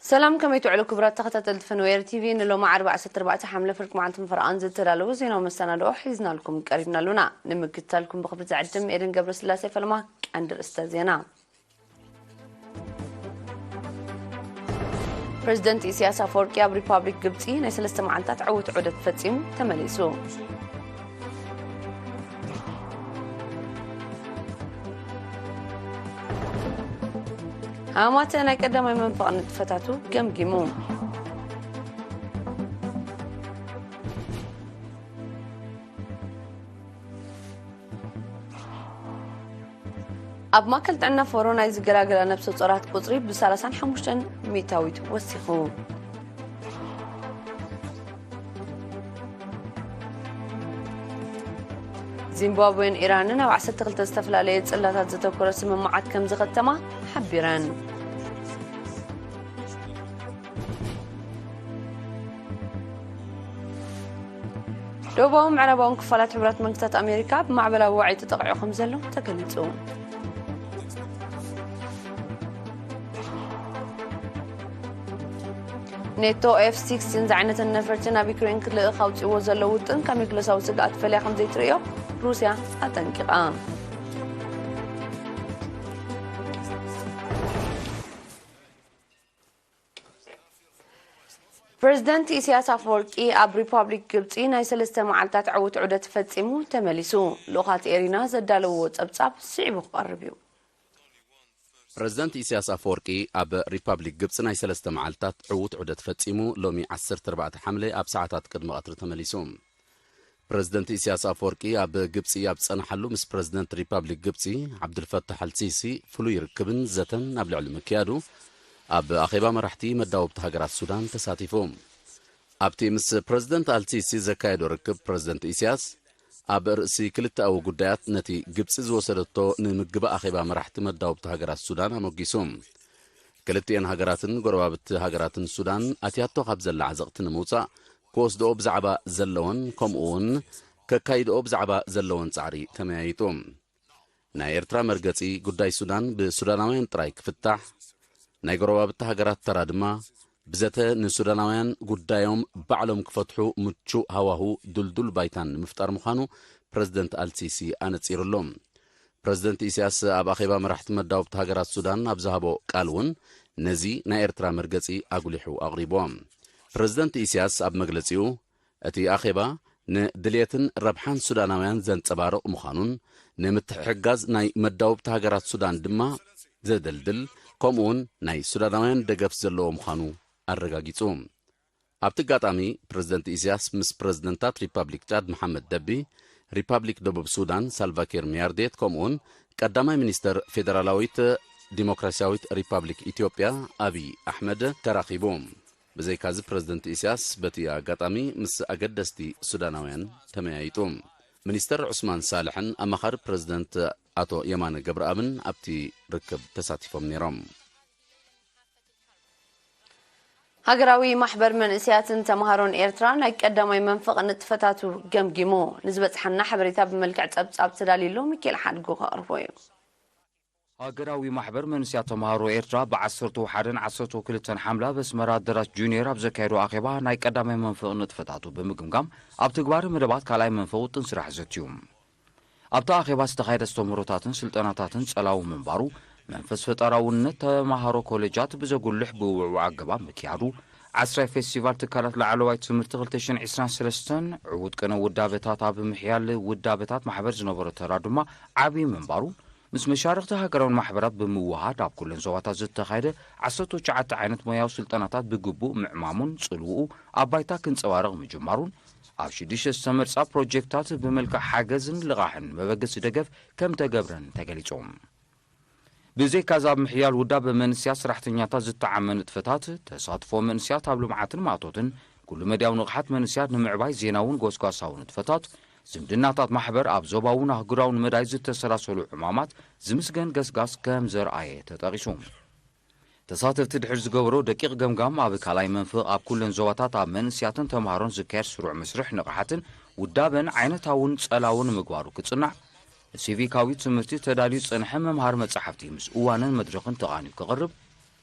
ሰላም፣ ከመይ ትውዕሉ ክቡራት ተኸታተልቲ ፈንዌር ቲቪ? ንሎሚ ዓርቢ ዓሰርተ ኣርባዕተ ሓምለ ፍርቂ መዓልቲ ምፍርቓን ዝተዳለዉ ዜናዊ መሰናድኦ ሒዝናልኩም ቀሪብና ኣሉና። ንምክትታልኩም ብኽብሪ ዝዕድም ኤደን ገብረስላሴ። ፈለማ ቀንዲ ርእስተ ዜና። ፕረዚደንት ኢሳያስ ኣፈወርቂ ኣብ ሪፓብሊክ ግብጺ ናይ ሰለስተ መዓልታት ዕዉት ዑደት ፈጺሙ ተመሊሱ። ሃማተ ናይ ቀዳማይ መንፈቕ ንጥፈታቱ ገምጊሙ። ኣብ ማእከል ጥዕና ፎሮ ናይ ዝገላገላ ነብሰ ጾራት ቁጽሪ ብ ሰላሳን ሓሙሽተን ሚእታዊት ወሲኹ። ዚምባብዌን ኢራንን ኣብ ዓሰርተ ክልተ ዝተፈላለየ ጽላታት ዘተኮረ ስምምዓት ከም ዝኸተማ ሓቢረን። ደቡባዊ ምዕራባውን ክፋላት ሕቡራት መንግስታት ኣሜሪካ ብማዕበላዊ ዋዒ ተጠቒዑ ከም ዘሎ ተገሊጹ። ኔቶ ኤፍ ሲክስቲን ዝዓይነተን ነፈርቲ ናብ ዩክሬን ክልእኽ ኣውጺእዎ ዘሎ ውጥን ካብ ኒክለሳዊ ስግኣት ፈልያ ከም ዘይትርእዮ ሩስያ ኣጠንቂቓ። ፕረዚደንት ኢሳያስ ኣፈወርቂ ኣብ ሪፓብሊክ ግብጺ ናይ ሰለስተ መዓልታት ዕዉት ዑደት ፈጺሙ ተመሊሱ። ልኡኻት ኤሪና ዘዳለውዎ ጸብጻብ ስዒቡ ክቐርብ እዩ። ፕረዚደንት ኢሳያስ ኣፈወርቂ ኣብ ሪፓብሊክ ግብጺ ናይ ሰለስተ መዓልታት ዕዉት ዑደት ፈጺሙ ሎሚ ዓሰርተ ኣርባዕተ ሓምለ ኣብ ሰዓታት ቅድሚ ቀትሪ ተመሊሱ። ፕረዚደንት ኢሳያስ ኣፈወርቂ ኣብ ግብጺ ኣብ ዝጸንሓሉ ምስ ፕረዚደንት ሪፓብሊክ ግብጺ ዓብዱልፈታሕ ኣልሲሲ ፍሉይ ርክብን ዘተን ኣብ ልዕሊ ምክያዱ ኣብ ኣኼባ መራሕቲ መዳውብቲ ሃገራት ሱዳን ተሳቲፉ። ኣብቲ ምስ ፕረዚደንት ኣልሲሲ ዘካየዶ ርክብ ፕረዚደንት ኢሳያስ ኣብ ርእሲ ክልተኣዊ ጉዳያት ነቲ ግብጺ ዝወሰደቶ ንምግባእ ኣኼባ መራሕቲ መዳውብቲ ሃገራት ሱዳን ኣሞጊሱ። ክልቲኤን ሃገራትን ጎረባብቲ ሃገራትን ሱዳን ኣትያቶ ካብ ዘላ ዓዘቕቲ ንምውጻእ ክወስድኦ ብዛዕባ ዘለወን ከምኡ እውን ከካይድኦ ብዛዕባ ዘለወን ጻዕሪ ተመያይጡ። ናይ ኤርትራ መርገጺ ጉዳይ ሱዳን ብሱዳናውያን ጥራይ ክፍታሕ፣ ናይ ጎረባብቲ ሃገራት ተራ ድማ ብዘተ ንሱዳናውያን ጉዳዮም ባዕሎም ክፈትሑ ምቹእ ሃዋሁ ድልዱል ባይታን ንምፍጣር ምዃኑ ፕረዚደንት ኣልሲሲ ኣነጺሩሎም። ፕረዚደንት ኢሳያስ ኣብ ኣኼባ መራሕቲ መዳውብቲ ሃገራት ሱዳን ኣብ ዝሃቦ ቃል እውን ነዚ ናይ ኤርትራ መርገጺ ኣጉሊሑ ኣቕሪብዎ። ፕረዚደንት ኢሳያስ ኣብ መግለጺኡ እቲ ኣኼባ ንድልየትን ረብሓን ሱዳናውያን ዘንጸባርቕ ምዃኑን ንምትሕግጋዝ ናይ መዳውብቲ ሃገራት ሱዳን ድማ ዘደልድል ከምኡውን ናይ ሱዳናውያን ደገፍ ዘለዎ ምዃኑ ኣረጋጊጹ። ኣብቲ ኣጋጣሚ ፕረዚደንት ኢሳያስ ምስ ፕረዚደንታት ሪፓብሊክ ጫድ መሓመድ ደቢ፣ ሪፓብሊክ ደቡብ ሱዳን ሳልቫኪር ሚያርዴት ከምኡውን ቀዳማይ ሚኒስተር ፌደራላዊት ዲሞክራሲያዊት ሪፓብሊክ ኢትዮጵያ ኣብይ ኣሕመድ ተራኺቡ። ብዘይካዚ ፕረዚደንት ኢሳያስ በቲ ኣጋጣሚ ምስ ኣገደስቲ ሱዳናውያን ተመያይጡ። ሚኒስተር ዑስማን ሳልሕን ኣማኻሪ ፕረዚደንት ኣቶ የማነ ገብረኣብን ኣብቲ ርክብ ተሳቲፎም ነይሮም። ሃገራዊ ማሕበር መንእሰያትን ተምሃሮን ኤርትራ ናይ ቀዳማይ መንፈቕ ንጥፈታቱ ገምጊሙ። ንዝበጽሓና ሓበሬታ ብመልክዕ ጸብጻብ ተዳልዩሎ ሚካኤል ሓድጉ ከቕርቦ እዩ። ሃገራዊ ማሕበር መንእሰያት ተምሃሮ ኤርትራ ብዓሰርተ ሓደን ዓሰርተ ክልተን ሓምላ ኣብ ኣስመራ ኣዳራሽ ጁኒየር ኣብ ዘካየዶ ኣኼባ ናይ ቀዳማይ መንፈቕ ንጥፈታቱ ብምግምጋም ኣብ ትግባረ መደባት ካልኣይ መንፈቕ ውጥን ስራሕ ዘትዩ። ኣብቲ ኣኼባ ዝተኻየደ ኣስተምህሮታትን ስልጠናታትን ጸላዊ ምንባሩ፣ መንፈስ ፈጠራውነት ተምሃሮ ኮሌጃት ብዘጉልሕ ብውዕዉዕ ኣገባብ ምክያዱ፣ ዓስራይ ፌስቲቫል ትካላት ላዕለዋይ ትምህርቲ ክልተ ሽሕን ዕስራን ሰለስተን ዕዉት ቅነ ውዳበታት ኣብ ምሕያል ውዳበታት ማሕበር ዝነበሮ ተራ ድማ ዓብዪ ምንባሩ፣ ምስ መሻርኽቲ ሃገራውን ማሕበራት ብምውሃድ ኣብ ኩለን ዞባታት ዝተኻየደ ዓሰርተ ትሽዓተ ዓይነት ሞያዊ ስልጠናታት ብግቡእ ምዕማሙን ጽልውኡ ኣብ ባይታ ክንጸባረቕ ምጅማሩን፣ ኣብ ሽዱሽተ ዝተመርጻ ፕሮጀክታት ብመልክዕ ሓገዝን ልቓሕን መበገሲ ደገፍ ከም ተገብረን ተገሊጹ። ብዘይካዚ ኣብ ምሕያል ውዳበ መንእሰያት ሰራሕተኛታት ዝተዓመ ንጥፈታት፣ ተሳትፎ መንእሰያት ኣብ ልምዓትን ማእቶትን፣ ኩሉ መድያዊ ንቕሓት መንእሰያት ንምዕባይ ዜናውን ጎስጓሳዊ ንጥፈታት፣ ዝምድናታት ማሕበር ኣብ ዞባውን ኣህጉራውን መዳይ ዝተሰላሰሉ ዕማማት ዝምስገን ገስጋስ ከም ዘርኣየ ተጠቒሱ። ተሳተፍቲ ድሕሪ ዝገበሮ ደቂቕ ገምጋም ኣብ ካልኣይ መንፍቕ ኣብ ኩለን ዞባታት ኣብ መንእሰያትን ተምሃሮን ዝካየድ ስሩዕ መስርሕ ንቕሓትን ውዳበን ዓይነታውን ጸላውን ምግባሩ ክጽናዕ፣ ንሲቪካዊ ትምህርቲ ተዳልዩ ዝጸንሐ መምሃሪ መጻሕፍቲ ምስ እዋንን መድረኽን ተቓንዩ ክቐርብ፣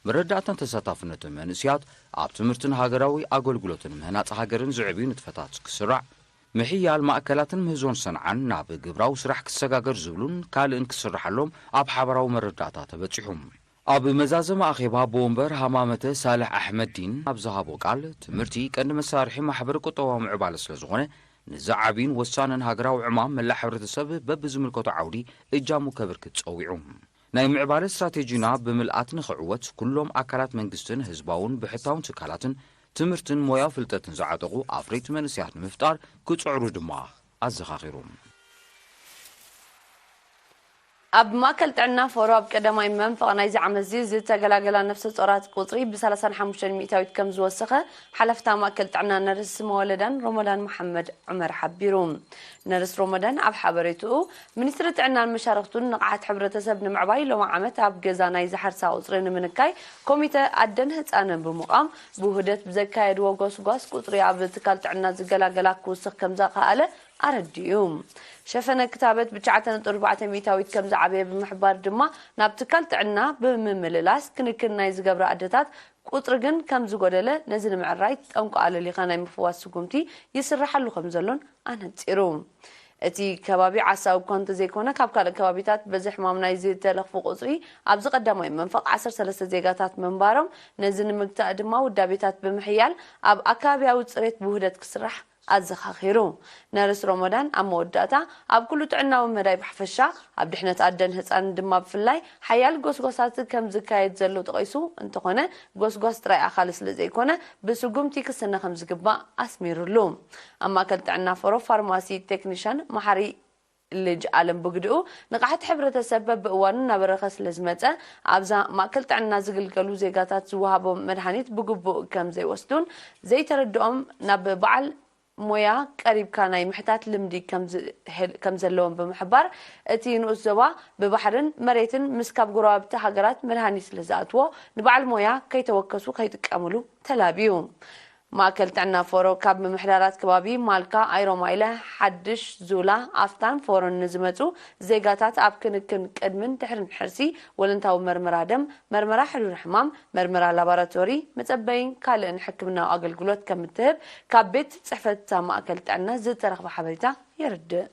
መረዳእታን ተሳታፍነትን መንእስያት ኣብ ትምህርትን ሃገራዊ ኣገልግሎትን ምህናጽ ሃገርን ዝዕብዩ ንጥፈታት ክስራዕ፣ ምሕያል ማእከላትን ምህዞን ሰንዓን ናብ ግብራዊ ስራሕ ክሰጋገር ዝብሉን ካልእን ክስርሓሎም ኣብ ሓበራዊ መረዳእታ ተበጺሑ። ኣብ መዛዘሚ ኣኼባ ኣቦ ወንበር ሃማመተ ሳልሕ ኣሕመዲን ኣብ ዝሃቦ ቃል፣ ትምህርቲ ቀንዲ መሳርሒ ማሕበረ ቁጠባዊ ምዕባለ ስለ ዝኾነ፣ ንዚ ዓብይን ወሳንን ሃገራዊ ዕማም መላእ ሕብረተሰብ በብዝምልከቶ ዓውዲ እጃሙ ከበርክት ጸዊዑ። ናይ ምዕባለ ስትራቴጂና ብምልኣት ንኽዕወት፣ ኩሎም ኣካላት መንግስትን ህዝባውን ብሕታውን ትካላትን ትምህርትን ሞያዊ ፍልጠትን ዝዓጠቑ ኣፍረይቲ መንእሰያት ንምፍጣር ክጽዕሩ ድማ ኣዘኻኺሩ። ኣብ ማእከል ጥዕና ፎሮ ኣብ ቀዳማይ መንፈቕ ናይዚ ዓመት እዚ ዝተገላገላ ነፍሰ ጾራት ቁጽሪ ብ ሰላሳን ሓሙሽተን ሚእታዊት ከም ዝወሰኸ ሓላፍታ ማእከል ጥዕና ነርስ መወለዳን ሮሞዳን መሓመድ ዑመር ሓቢሩ። ነርስ ሮሞዳን ኣብ ሓበሬትኡ፣ ሚኒስትሪ ጥዕናን መሻርኽቱን ንቕሓት ሕብረተሰብ ንምዕባይ ሎሚ ዓመት ኣብ ገዛ ናይ ዝሓርሳ ቁጽሪ ንምንካይ ኮሚተ ኣደን ህጻንን ብምቋም ብውህደት ብዘካየድዎ ጎስጓስ ቁጽሪ ኣብ ትካል ጥዕና ዝገላገላ ክውስኽ ከም ዘኸኣለ ኣረዲኡ። ሸፈነ ክታበት ብትሽዓተ ነጥቢ ኣርባዕተ ሚእታዊት ከም ዝዓበየ ብምሕባር ድማ ናብ ትካል ጥዕና ብምምልላስ ክንክን ናይ ዝገብራ ኣደታት ቁጽሪ ግን ከም ዝጎደለ ነዚ ንምዕራይ ጠንቁ ኣለሊኻ ናይ ምፍዋስ ስጉምቲ ይስራሓሉ ከም ዘሎን ኣነጺሩ። እቲ ከባቢ ዓሳ እኳ እንተዘይኮነ ካብ ካልእ ከባቢታት በዚ ሕማም ናይ ዝተለኽፉ ቁጽሪ ኣብዚ ቀዳማይ መንፈቕ ዓሰርተ ሰለስተ ዜጋታት ምንባሮም ነዚ ንምግታእ ድማ ውዳቤታት ብምሕያል ኣብ ኣከባቢያዊ ጽሬት ብውህደት ክስራሕ ኣዘኻኺሩ። ነርስ ሮሞዳን ኣብ መወዳእታ ኣብ ኩሉ ጥዕናዊ መዳይ ብሓፈሻ ኣብ ድሕነት ኣደን ህጻንን ድማ ብፍላይ ሓያል ጎስጓሳት ከም ዝካየድ ዘሎ ጠቒሱ እንተኾነ ጎስጓስ ጥራይ ኣኻሊ ስለ ዘይኮነ ብስጉምቲ ክስነ ከም ዝግባእ ኣስሚሩሉ። ኣብ ማእከል ጥዕና ፈሮ ፋርማሲ ቴክኒሻን መሓሪ ልጅ ኣለም ብግድኡ ንቕሓት ሕብረተሰብ በብእዋኑ እናበረኸ ስለ ዝመጸ ኣብዛ ማእከል ጥዕና ዝግልገሉ ዜጋታት ዝወሃቦም መድሃኒት ብግቡእ ከም ዘይወስዱን ዘይተረድኦም ናብ በዓል ሞያ ቀሪብካ ናይ ምሕታት ልምዲ ከም ዘለዎም ብምሕባር እቲ ንኡስ ዞባ ብባሕርን መሬትን ምስ ካብ ጎረባብቲ ሃገራት መድሃኒት ስለ ዝኣትዎ ንበዓል ሞያ ከይተወከሱ ከይጥቀምሉ ተላብዩ። ማእከል ጥዕና ፎሮ ካብ ምምሕዳራት ከባቢ ማልካ፣ ኣይሮማይለ፣ ሓድሽ ዙላ፣ ኣፍታን ፎሮን ንዝመጹ ዜጋታት ኣብ ክንክን ቅድምን ድሕርን ሕርሲ ወለንታዊ መርመራ ደም፣ መርመራ ሕዱር ሕማም፣ መርመራ ላቦራቶሪ፣ መጸበይን ካልእን ሕክምናዊ ኣገልግሎት ከም እትህብ ካብ ቤት ጽሕፈት እታ ማእከል ጥዕና ዝተረኽበ ሓበሬታ የርድእ።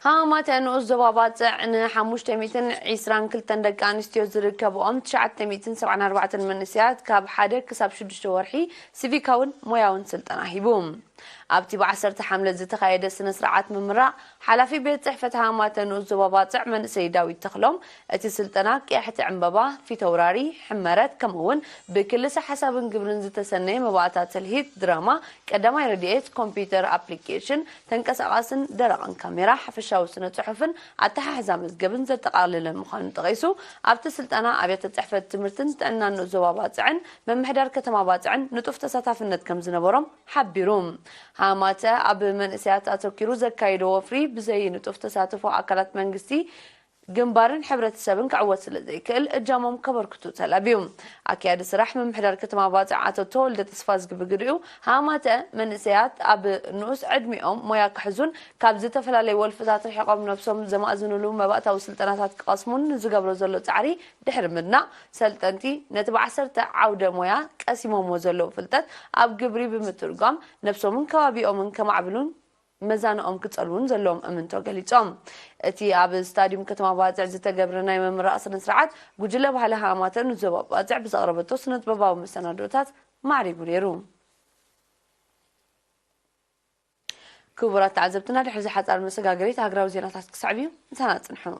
ሃማማተ ንኡስ ዞባ ባጽዕ ን ሓሙሽተ ሚእትን ዕስራን ክልተን ደቂ ኣንስትዮ ዝርከብኦም ትሽዓተ ሚእትን ሰብዓን ኣርባዕተን መንእሰያት ካብ ሓደ ክሳብ ሽዱሽተ ወርሒ ሲቪካውን ሞያውን ስልጠና ሂቡ። ኣብቲ ብ ዓሰርተ ሓምለ ዝተኻየደ ስነ ስርዓት ምምራቕ ሓላፊ ቤት ጽሕፈት ሃማማተ ንኡስ ዞባ ባጽዕ መንእሰይ ዳዊት ተኽሎም፣ እቲ ስልጠና ቅያሕቲ ዕምበባ፣ ፊተውራሪ፣ ሕመረት፣ ከምኡ እውን ብክልሰ ሓሳብን ግብርን ዝተሰነየ መባእታ ትልሂት፣ ድራማ፣ ቀዳማይ ረድኤት፣ ኮምፒውተር ኣፕሊኬሽን፣ ተንቀሳቓስን ደረቕን ካሜራ፣ ሓፈሻዊ ስነ ጽሑፍን ኣተሓሕዛ መዝገብን ዘጠቓለለ ምዃኑ ጠቒሱ፣ ኣብቲ ስልጠና ኣብያተ ጽሕፈት ትምህርትን ጥዕናን ንኡስ ዞባ ባጽዕን ምምሕዳር ከተማ ባጽዕን ንጡፍ ተሳታፍነት ከም ዝነበሮም ሓቢሩ። ሃማተ ኣብ መንእሰያት ኣተኪሩ ዘካየዶ ወፍሪ ብዘይ ንጡፍ ተሳትፎ ኣካላት መንግስቲ ግንባርን ሕብረተሰብን ክዕወት ስለ ዘይክእል እጃሞም ከበርክቱ ተላብዩ። ኣካያዲ ስራሕ ምምሕዳር ከተማ ባጽዕ ኣቶ ተወልደ ተስፋዝጊ ብግዲኡ፣ ሃማተ መንእሰያት ኣብ ንኡስ ዕድሚኦም ሞያ ክሕዙን ካብ ዝተፈላለዩ ወልፍታት ርሒቖም ነብሶም ዘማእዝኑሉ መባእታዊ ስልጠናታት ክቐስሙን ንዝገብሮ ዘሎ ጻዕሪ ድሕሪ ምድናቕ፣ ሰልጠንቲ ነቲ ብዓሰርተ ዓውደ ሞያ ቀሲሞምዎ ዘለዉ ፍልጠት ኣብ ግብሪ ብምትርጓም ነብሶምን ከባቢኦምን ከማዕብሉን መዛንኦም ክጸልዉን ዘለዎም እምንቶ ገሊጾም። እቲ ኣብ ስታድዩም ከተማ ባጽዕ ዝተገብረ ናይ ምምራቕ ስነ ስርዓት ጉጅለ ባህሊ ሃማተ ንዞባ ባጽዕ ብዘቕረበቶ ስነ ጥበባዊ መሰናዶታት ማዕሪጉ ነይሩ። ክቡራት ተዓዘብትና፣ ድሕሪ እዚ ሓጻር መሰጋገሪት ሃገራዊ ዜናታት ክስዕብ እዩ። ምሳና ጽንሑ።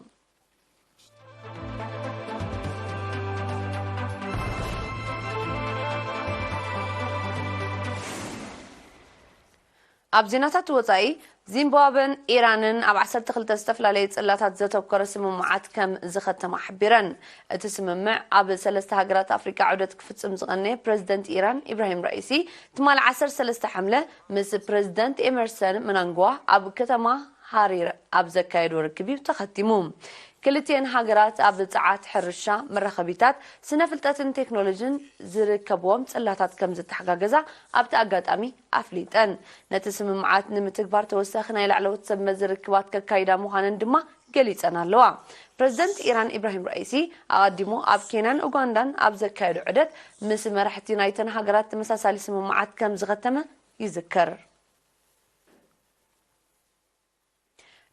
ኣብ ዜናታት ወጻኢ፣ ዚምባብወን ኢራንን ኣብ ዓሰርተ ክልተ ዝተፈላለዩ ጽላታት ዘተኮረ ስምምዓት ከም ዝኸተማ ሓቢረን። እቲ ስምምዕ ኣብ ሰለስተ ሃገራት ኣፍሪቃ ዑደት ክፍጽም ዝቐነየ ፕረዚደንት ኢራን ኢብራሂም ራኢሲ፣ ትማሊ ዓሰርተ ሰለስተ ሓምለ ምስ ፕረዚደንት ኤመርሰን ምናንጓ ኣብ ከተማ ሃሪር ኣብ ዘካየድዎ ርክብ እዩ ተኸቲሙ። ክልቲኤን ሃገራት ኣብ ጸዓት፣ ሕርሻ፣ መራኸቢታት፣ ስነ ፍልጠትን ቴክኖሎጂን ዝርከብዎም ጽላታት ከም ዝተሓጋገዛ ኣብቲ ኣጋጣሚ ኣፍሊጠን። ነቲ ስምምዓት ንምትግባር ተወሳኺ ናይ ላዕለዎት ሰብ መዚ ርክባት ከካይዳ ምዃነን ድማ ገሊጸን ኣለዋ። ፕረዚደንት ኢራን ኢብራሂም ራኢሲ ኣቐዲሙ ኣብ ኬንያን ኡጋንዳን ኣብ ዘካየዶ ዑደት ምስ መራሕቲ ናይተን ሃገራት ተመሳሳሊ ስምምዓት ከም ዝኸተመ ይዝከር።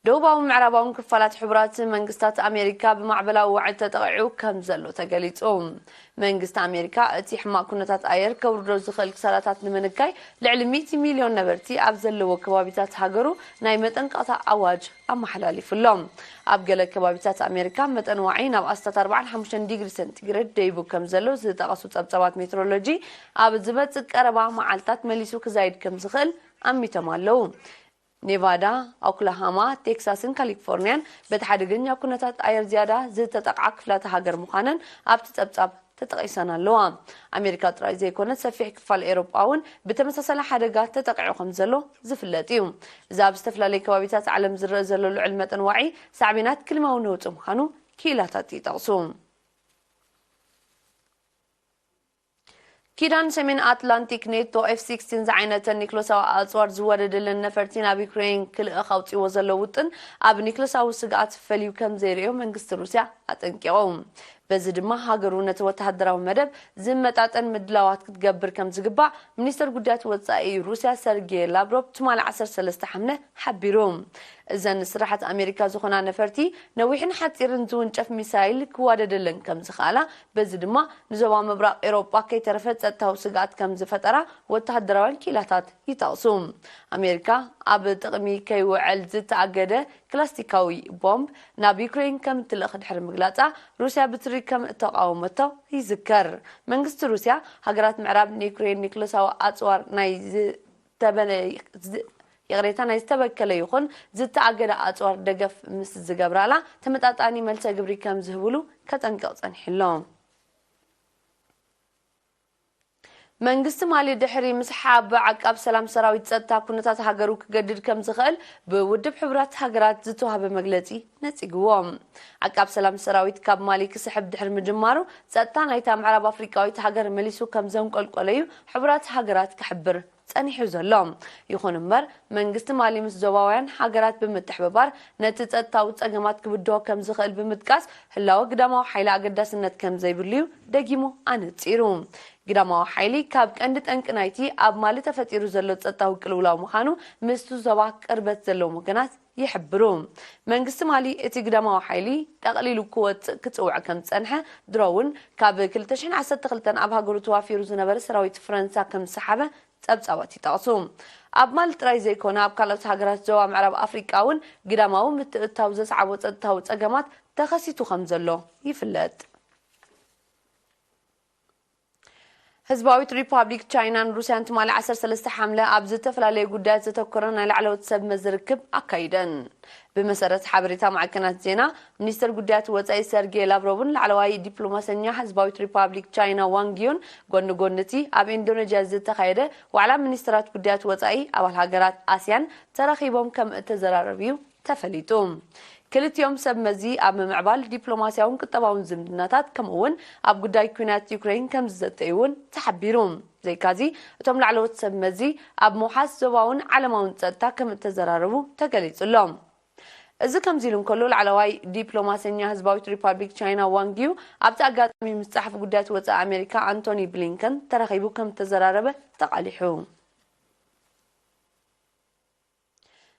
ደቡባውን ምዕራባውን ክፋላት ሕቡራት መንግስታት ኣሜሪካ ብማዕበላዊ ዋዒ ተጠቒዑ ከም ዘሎ ተገሊጹ። መንግስቲ ኣሜሪካ እቲ ሕማቕ ኩነታት ኣየር ከውርዶ ዝኽእል ክሳራታት ንምንካይ ልዕሊ ሚእቲ ሚልዮን ነበርቲ ኣብ ዘለዎ ከባቢታት ሃገሩ ናይ መጠንቀቕታ ኣዋጅ ኣመሓላሊፉ ኣሎ። ኣብ ገለ ከባቢታት ኣሜሪካ መጠን ዋዒ ናብ ኣስታት ኣርባዓን ሓሙሽተን ዲግሪ ሴንቲግሬድ ደይቡ ከም ዘሎ ዝጠቐሱ ጸብጻባት ሜትሮሎጂ፣ ኣብ ዝመጽእ ቀረባ መዓልታት መሊሱ ክዛይድ ከም ዝኽእል ኣሚቶም ኣለዉ። ኔቫዳ፣ ኦክላሃማ፣ ቴክሳስን ካሊፎርኒያን በቲ ሓደገኛ ኩነታት ኣየር ዝያዳ ዝተጠቕዓ ክፍላተ ሃገር ምዃነን ኣብቲ ጸብጻብ ተጠቒሰን ኣለዋ። ኣሜሪካ ጥራይ ዘይኮነት፣ ሰፊሕ ክፋል ኤውሮጳ እውን ብተመሳሳሊ ሓደጋ ተጠቒዑ ከም ዘሎ ዝፍለጥ እዩ። እዚ ኣብ ዝተፈላለዩ ከባቢታት ዓለም ዝረአ ዘሎ ልዑል መጠን ዋዒ ሳዕቤናት ክሊማዊ ነውጺ ምዃኑ ክኢላታት ይጠቕሱ። ኪዳን ሰሜን ኣትላንቲክ ኔቶ ኤፍ ሲክስቲን ዝዓይነተን ኒክሎሳዊ ኣጽዋር ዝወደደለን ነፈርቲ ናብ ዩክሬን ክልእኽ ኣውጺዎ ዘሎ ውጥን ኣብ ኒክሎሳዊ ስግኣት ፈልዩ ከም ዘይርእዮ መንግስቲ ሩስያ ኣጠንቂቑ። በዚ ድማ ሃገሩ ነቲ ወተሃደራዊ መደብ ዝመጣጠን ምድላዋት ክትገብር ከም ዝግባእ ሚኒስተር ጉዳያት ወጻኢ ሩስያ ሰርጌ ላቭሮቭ ትማሊ ዓሰርተ ሰለስተ ሓምለ ሓቢሩ። እዘን ስራሓት ኣሜሪካ ዝኾና ነፈርቲ ነዊሕን ሓጺርን ዝውንጨፍ ሚሳይል ክዋደደለን ከም ዝኽኣላ፣ በዚ ድማ ንዞባ ምብራቕ ኤውሮጳ ከይተረፈ ጸጥታዊ ስግኣት ከም ዝፈጠራ ወተሃደራውያን ክኢላታት ይጠቕሱ። ኣሜሪካ ኣብ ጥቕሚ ከይውዕል ዝተኣገደ ክላስቲካዊ ቦምብ ናብ ዩክሬን ከም እትልእኽ ድሕሪ ምግላጻ፣ ሩስያ ብትሪ ከም እተቓወመቶ ይዝከር። መንግስቲ ሩስያ፣ ሃገራት ምዕራብ ንዩክሬን ኒክለሳዊ ኣጽዋር ናይ ዝተበለ-፣ ዝ-፣ ይቕሬታ፣ ናይ ዝተበከለ ይኹን ዝተኣገደ ኣጽዋር ደገፍ ምስ ዝገብራላ፣ ተመጣጣኒ መልሰ ግብሪ ከም ዝህብሉ ከጠንቅቕ ጸኒሑ ኣሎ። መንግስቲ ማሊ ድሕሪ ምስሓብ ዓቃብ ሰላም ሰራዊት ጸጥታ ኩነታት ሃገሩ ክገድድ ከም ዝኽእል ብውድብ ሕቡራት ሃገራት ዝተዋህበ መግለጺ ነጺግዎ። ዓቃብ ሰላም ሰራዊት ካብ ማሊ ክስሕብ ድሕሪ ምጅማሩ፣ ጸጥታ ናይታ ምዕራብ ኣፍሪቃዊት ሃገር መሊሱ ከም ዘንቆልቆለዩ ሕቡራት ሃገራት ክሕብር ጸኒሑ ዘሎ። ይኹን እምበር፣ መንግስቲ ማሊ ምስ ዞባውያን ሃገራት ብምትሕብባር ነቲ ጸጥታዊ ጸገማት ክብድሆ ከም ዝኽእል ብምጥቃስ፣ ህላወ ግዳማዊ ሓይሊ ኣገዳስነት ከም ዘይብሉዩ ደጊሙ ኣነጺሩ። ግዳማዊ ሓይሊ ካብ ቀንዲ ጠንቂ ናይቲ ኣብ ማሊ ተፈጢሩ ዘሎ ጸጥታዊ ቅልውላው ምዃኑ ምስቲ ዞባ ቅርበት ዘለዎም ወገናት ይሕብሩ። መንግስቲ ማሊ እቲ ግዳማዊ ሓይሊ ጠቕሊሉ ክወጽእ ክጽውዕ ከም ዝጸንሐ፣ ድሮ እውን ካብ ክልተ ሽሕን ዓሰርተ ክልተን ኣብ ሃገሩ ተዋፊሩ ዝነበረ ሰራዊት ፈረንሳ ከም ዝሰሓበ ጸብጻባት ይጠቕሱ። ኣብ ማሊ ጥራይ ዘይኮነ፣ ኣብ ካልኦት ሃገራት ዞባ ምዕራብ ኣፍሪቃ እውን ግዳማዊ ምትእትታው ዘስዓቦ ጸጥታዊ ጸገማት ተኸሲቱ ከም ዘሎ ይፍለጥ። ህዝባዊት ሪፓብሊክ ቻይናን ሩስያን ትማሊ ዓሰርተ ሰለስተ ሓምለ ኣብ ዝተፈላለዩ ጉዳያት ዘተኮረ ናይ ላዕለዎት ሰብ መዚ ርክብ ኣካይደን። ብመሰረት ሓበሬታ ማዕከናት ዜና፣ ሚኒስተር ጉዳያት ወጻኢ ሰርጌ ላቭሮቭን ላዕለዋይ ዲፕሎማሰኛ ህዝባዊት ሪፓብሊክ ቻይና ዋንግ ዩን፣ ጎኒ ጎኒ እቲ ኣብ ኢንዶኔዥያ ዝተኻየደ ዋዕላ ሚኒስተራት ጉዳያት ወጻኢ ኣባል ሃገራት ኣስያን ተራኺቦም ከም እተዘራረቡ'ዩ ተፈሊጡ። ክልቲኦም ሰብ መዚ ኣብ ምምዕባል ዲፕሎማስያውን ቁጠባውን ዝምድናታት፣ ከምኡ እውን ኣብ ጉዳይ ኲናት ዩክሬን ከም ዝዘተዩ እውን ተሓቢሩ። ዘይካዚ፣ እቶም ላዕለዎት ሰብ መዚ ኣብ ምውሓስ ዞባውን ዓለማውን ጸጥታ ከም እተዘራረቡ ተገሊጹ ኣሎ። እዚ ከምዚ ኢሉ እንከሎ፣ ላዕለዋይ ዲፕሎማሰኛ ህዝባዊት ሪፓብሊክ ቻይና ዋንግ ዩ ኣብቲ ኣጋጣሚ ምስ ጸሓፊ ጉዳያት ወጻኢ ኣሜሪካ ኣንቶኒ ብሊንከን ተራኺቡ ከም እተዘራረበ ተቓሊሑ።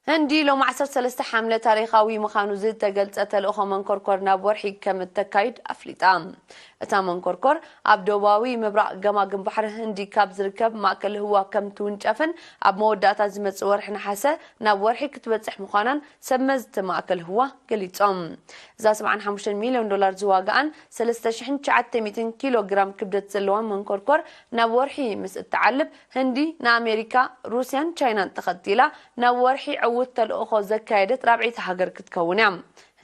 ህንዲ ሎሚ ዓሰርተ ሰለስተ ሓምለ ታሪኻዊ ምዃኑ ዝተገልጸ ተልእኾ መንኮርኮር ናብ ወርሒ ከም እተካይድ ኣፍሊጣ። እታ መንኮርኮር ኣብ ደቡባዊ ምብራቕ ገማግም ባሕሪ ህንዲ ካብ ዝርከብ ማእከል ህዋ ከም ትውንጨፍን ኣብ መወዳእታ ዝመጽእ ወርሒ ነሓሰ ናብ ወርሒ ክትበጽሕ ምዃናን ሰብ መዝቲ ማእከል ህዋ ገሊጾም። እዛ ሰብዓን ሓሙሽተን ሚልዮን ዶላር ዝዋጋኣን ሰለስተ ሽሕን ትሽዓተ ሚእትን ኪሎ ግራም ክብደት ዘለዋ መንኮርኮር ናብ ወርሒ ምስ እትዓልብ፣ ህንዲ ንኣሜሪካ፣ ሩስያን ቻይናን ተኸቲላ ናብ ወርሒ ዕዉት ተልእኾ ዘካየደት ራብዐይቲ ሃገር ክትከውን እያ።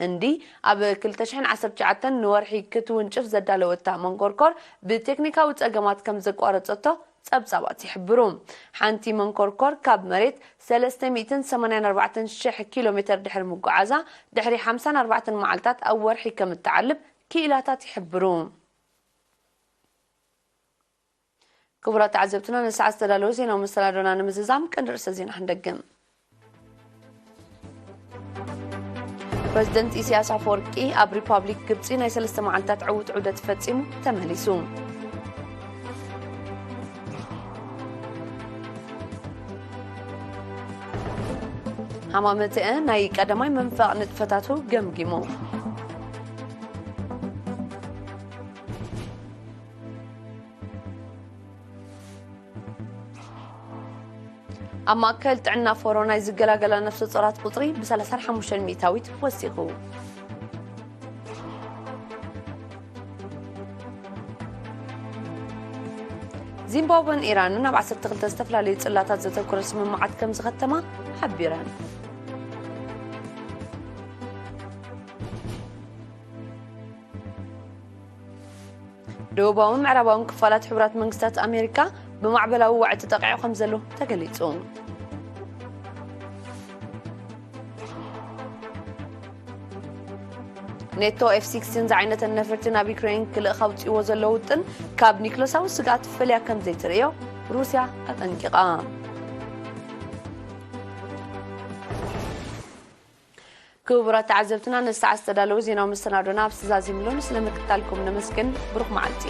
ህንዲ ኣብ ክልተ ሽሕን ዓሰርተ ትሽዓተን ንወርሒ ክትውንጭፍ ዘዳለወታ መንኮርኮር ብቴክኒካዊ ጸገማት ከም ዘቋረጸቶ ጸብጻባት ይሕብሩ። ሓንቲ መንኮርኮር ካብ መሬት ሰለስተ ሚእትን ሰማንያን ኣርባዕተን ሽሕ ኪሎ ሜተር ድሕሪ ምጉዓዛ፣ ድሕሪ ሓምሳን ኣርባዕተን መዓልታት ኣብ ወርሒ ከም እትዓልብ ክኢላታት ይሕብሩ። ክቡራት ተዓዘብትና፣ ንሰዓት ዝተዳለወ ዜናዊ መሰናዶና ንምዝዛም ቀንዲ ርእሰ ዜና ክንደግም። ፕረዚደንት ኢሳያስ ኣፈወርቂ ኣብ ሪፓብሊክ ግብጺ ናይ ሰለስተ መዓልታት ዕዉት ዑደት ፈጺሙ ተመሊሱ። ሃማመተአ ናይ ቀዳማይ መንፈቕ ንጥፈታቱ ገምጊሙ። ኣብ ማእከል ጥዕና ፎሮ ናይ ዝገላገላ ነፍሰ ጾራት ቁጽሪ ብ35ሚእታዊት ወሲኹ። ዚምባብወን ኢራንን ኣብ ዓሰርተ ክልተ ዝተፈላለዩ ጽላታት ዘተኮረ ስምምዓት ከም ዝኸተማ ሓቢረን። ደቡባውን ምዕራባውን ክፋላት ሕቡራት መንግስታት ኣሜሪካ ብማዕበላዊ ዋዒ ተጠቂዑ ከም ዘሎ ተገሊጹ። ኔቶ ኤፍ ሲክስቲን ዝዓይነተን ነፈርቲ ናብ ዩክሬን ክልእኽ ኣውጺእዎ ዘሎ ውጥን ካብ ኒክለሳዊ ስግኣት ፈልያ ከም ዘይትርእዮ ሩስያ ኣጠንቂቓ። ክቡራት ተዓዘብትና፣ ነዚ ሰዓት ዝተዳለወ ዜናዊ መሰናዶና ኣብዚ ዛዚምሉ። ስለምክትታልኩም ነመስግን። ብሩኽ መዓልቲ።